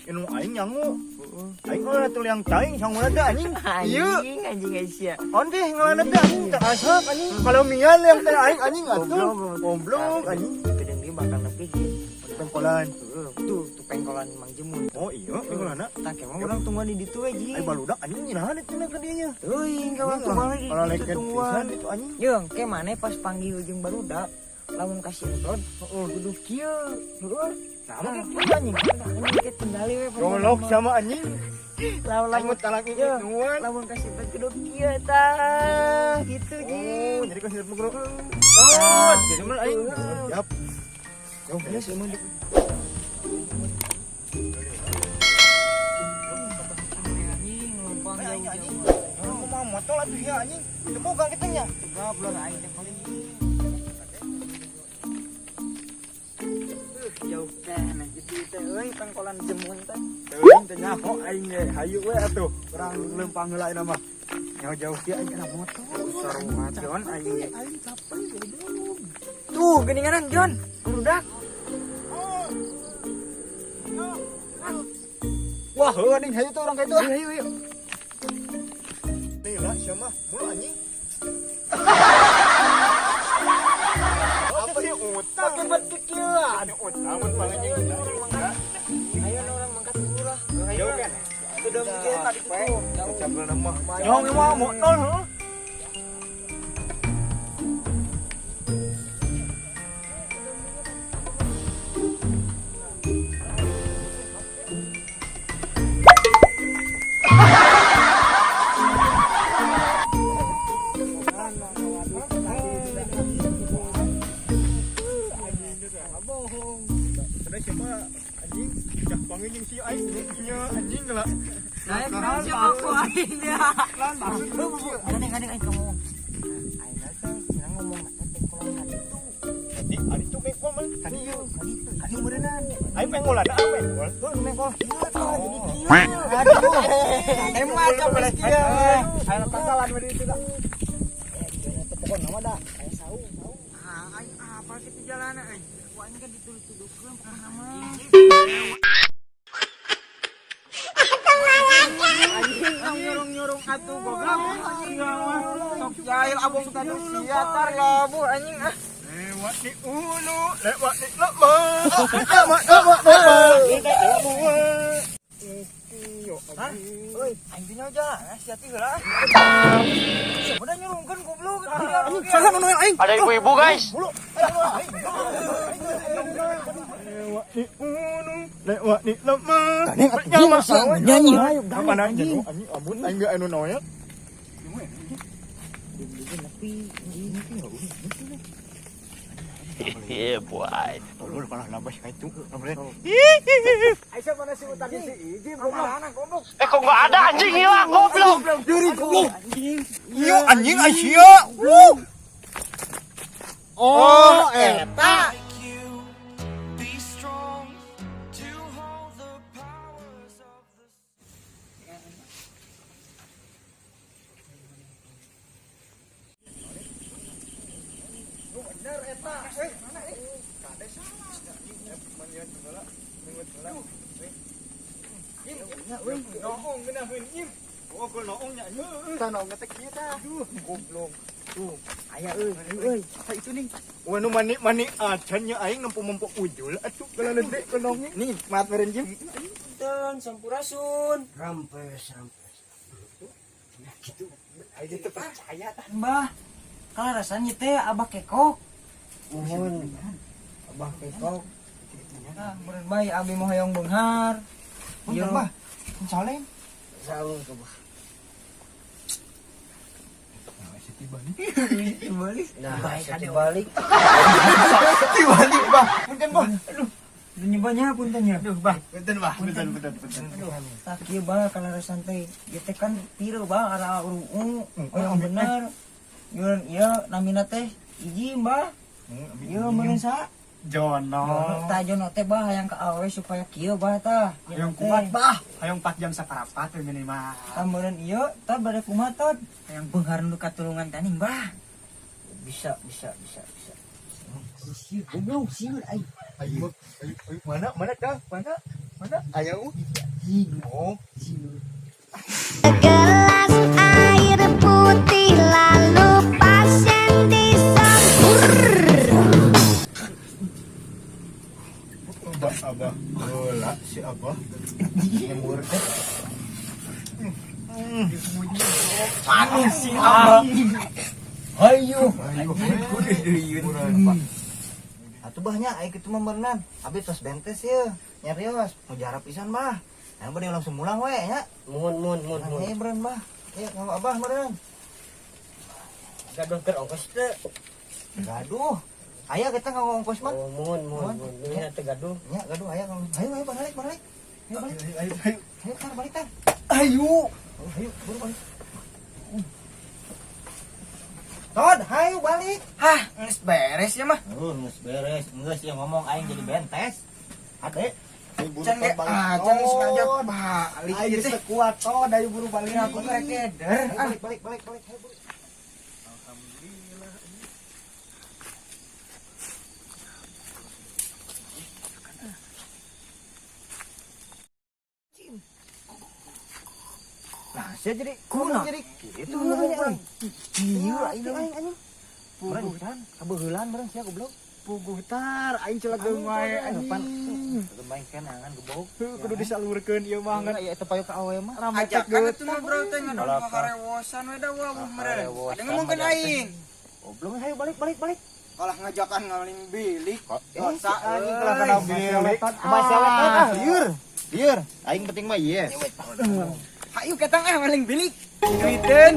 Inu aing nyangu. Aing mah atuh liang taing sanguna teh anjing. Ieu Anjing anjing Aisyah. On teh ngalana teh anjing teh asap anjing. Kalau mian liang teh aing anjing atuh. Goblok anjing. Gedeng dia bakal nepi gitu. Pengkolan. Heeh, tuh tuh pengkolan Mang Jemun. Oh iya, pengkolanna. Tah ke mah urang tungguan di ditu we ji. Ai baludak anjing nyinahan itu na ka dieu nya. Teuing ka urang tungguan di Kalau ditu leket tungguan. pisan itu anjing. Jeung ke maneh pas panggil jeung barudak lamun kasih entot, heeh kudu kieu. Heeh. Nah, mah kieu anjing. Anjing ke tinggali we. Golok sama anjing. Lamun Lamun talak Iya. ituan. Lamun kasih entot kudu kieu tah. Gitu ji. Oh, jadi kasih entot kudu. Oh, jadi mah aing. Siap. Yo, Ya semua di anjing lumpang jauh-jauh. Aku mau motor atuh ya anjing. Teu boga kitu nya. Goblok aing teh paling. Jauh teh nah gitu teh euy pengkolan Jemun teh. Teuing teh nyaho aing ge hayu we atuh. Urang leumpang heula ayeuna mah. Nyaho jauh kieu aing kana motor. Seru Jon aing ge. Aing capek goblok. Tuh geuninganan Jon, barudak. Wah, heuh anjing hayu tuh urang ka itu ah. Ayo ayo ayo. Nih lah sia mah, mulu anjing. Apa sih utang? Pakai bet kieuan. Utang mun panggil. Ayo urang mangkat dulu lah. Jauh kan? Gedeng ge tadi tuh. Jauh. Capek nama. Nyong mah motor heuh. Karena siapa anjing cah pangin si aing nya anjing lah. Nah, kenal siapa aku aing ya. Gandeng-gandeng aing kamu. Aing teh cenah ngomong teh pengkolan ka ditu. Tadi ari tu mengkol mah. Tadi ieu ka ditu. Ka meureunnan. Aing pengkolan ah mengkol. Heuh mengkol kieu tah jadi kieu. Aduh. Emang capek kieu. Aing pangkalan we di ditu dah. Eh, teh pokona mah da aya saung, saung. Ah, aing apa kitu jalanna euy. Ku aing kan dituduh-tuduhkeun pokona mah. Anjing nyurung-nyurung atuh goblok. Sok jahil abong tadi sia tar labuh anjing ah. Lewat di ulu, lewat di lama. Lama lama lama. Hah? Euy, aing teh nyaho jalan sia teh heula. Sebenarnya nyurungkeun goblok. Anjing saha nu aing? Ada ibu-ibu guys. Lewat di ulu, lewat di lama. Gandeng atuh masa nyanyi hayu Apa nanya anjing amun aing ge anu naon ya? Yeah boy. Tolol malah nabas ka itu. Aisyah mana si utang si Ijim goblok. Goblok. Eh kok nggak ada anjing hilang goblok. Diri goblok. Iyo anjing Aisyah. Wuh. Oh, eta. Bener eta. Mana eh? Kade salah. Noong ngeunaheun im. Oh, kul noong nya. Tah noong teh kieu tah. Aduh, goblok. Tuh, aya euy, euy. Apa itu nih? Wah, nu mani-mani acan nya aing nempo-nempo ujul atuh kalalede kenonge. Nih, maat meureun jim. Punten, sampurasun. Rampes, rampes. Nah, gitu. Aing teu percaya tah. Mbah, kalau rasanya teh abah kekok. Nuhun. Abah kekok. Nah, meureun bae abi mau hoyong beunghar. Punten, Bah. Salem. Saung ke bah. Balik. Nah, Baik, satu ada balik. Dibalik, Bah. Punten, Bah. Aduh. Nyebanya punten nya. Aduh, Bah. Punten, Bah. Punten, punten, punten. Tah kieu bah kalau teh. Ieu teh kan tiru bah arah urung hoyong bener. Yeuh ieu namina teh Iji mbah. Ieu meureun sa? Jono. Tah jono teh bah hayang ka awewe supaya kieu bah tah. Hayang kuat, Bah. Hayang 4 jam saparapat we minimal. Tah meureun ieu tah bade kumaha tot? Hayang beunghar nu katulungan taning bah. Bisa, bisa, bisa, bisa. Sieu goblok sieu aing. Ayo, ayo, ayo. Mana, mana dah? Mana? Mana? Ayo. Oh. Gelas air putih lalu pasien disembur. Abah, abah. Bola si abah. Nyembur teh. Panas si abah. Hayu. Ayo. Atuh bah nya aing kitu mah meureunan. Abi tos bentes ye. Nyarios, mujarab pisan bah. Aing bade langsung mulang we nya. Muhun muhun muhun muhun. Hei meureun bah. Ieu nganggo abah meureun. Gaduh keur ongkos teu. Gaduh. Aya kita nganggo ongkos mah. Oh, muhun muhun muhun. Ini teh gaduh. Nya gaduh aya nganggo. Hayu hayu balik balik. Hayu balik. Ayo, ayo. Hayu tar balik tar. Ayo. Hayu buru balik. Tod, hayu balik. Hah, geus beres ya mah. Oh, geus beres. Geus ya ngomong aing jadi bentes. Ade. Can ge ah, can geus ngajak balik Ayo ieu teh. sekuat tod, ayo buru balik. Aku rek keder. Ah, Balik balik balik balik. Hayu buru. Nah, saya jadi Kunaon? jadi gitu ngomong. Iya, aing aing anjing. Puguh kan, kabeuheulan meureun sia goblok. Puguh tar, aing celegeung wae Pan anjing. main kenangan goblok. Heuh, kudu disalurkeun ieu mah ngan Enggak ya itu payu ka awe mah. rame teh ajakan atuh ngobrol teh ngadon kaharewosan we da wawuh meureun. Ada ngomongkeun aing. Goblok, hayu balik balik balik. Kalah ngajakan ngaling bilik. Eh, Dosa anjing kalah kana bilik. Masalah ah, lieur. Lieur, aing penting mah ieu. Hayu ketang ah ngaling bilik. Duiteun.